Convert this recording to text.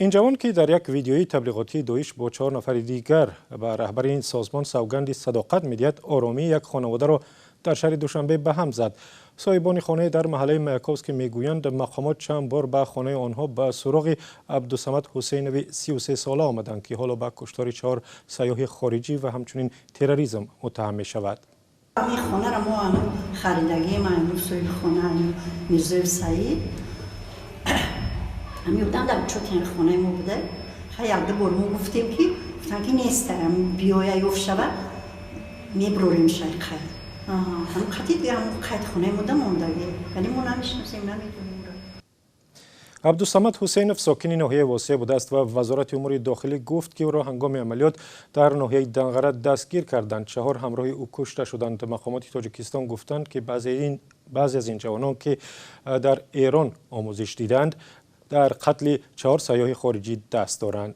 Ин ҷавон, ки дар як видеои таблиғотии Доиш бо 4 нафари дигар ба раҳбари ин созмон савганди садоқат медиҳад, оромии як хонаводаро дар шаҳри Душанбе ба ҳам зад. Соҳибони хона дар маҳаллаи Маяковский мегӯянд, мақомот чанд бор ба хонаи онҳо ба суроғи Абдусамад Ҳусейнови 33 сола омаданд, ки ҳоло ба куштори 4 сайёҳи хориҷӣ ва ҳамчунин терроризм муттаҳам мешавад. Ин хонаро мо харидагием, соҳиби хона Мирзоев Саид. Ҳами одам дар чоти хонаи мо буда. Як ду бор мо гуфтем, ки гуфтан, ки нестарам, биёя, ёфт шава, мебурорем шай қайд. Ҳам қатъи ҳам қайд хонаи мо да мондагӣ, вале мо намешиносем, намедонем. Абдусамад Ҳусейнов сокини ноҳияи Восеъ будааст ва Вазорати умури дохилӣ гуфт, ки ӯро ҳангоми амалиёт дар ноҳияи Данғара дастгир карданд. Чаҳор ҳамроҳи ӯ кушта шуданд. Мақомоти Тоҷикистон гуфтанд, ки баъзе аз ин ҷавонон, ки дар Эрон омӯзиш дидаанд, дар қатли 4 сайёҳи хориҷӣ даст доранд.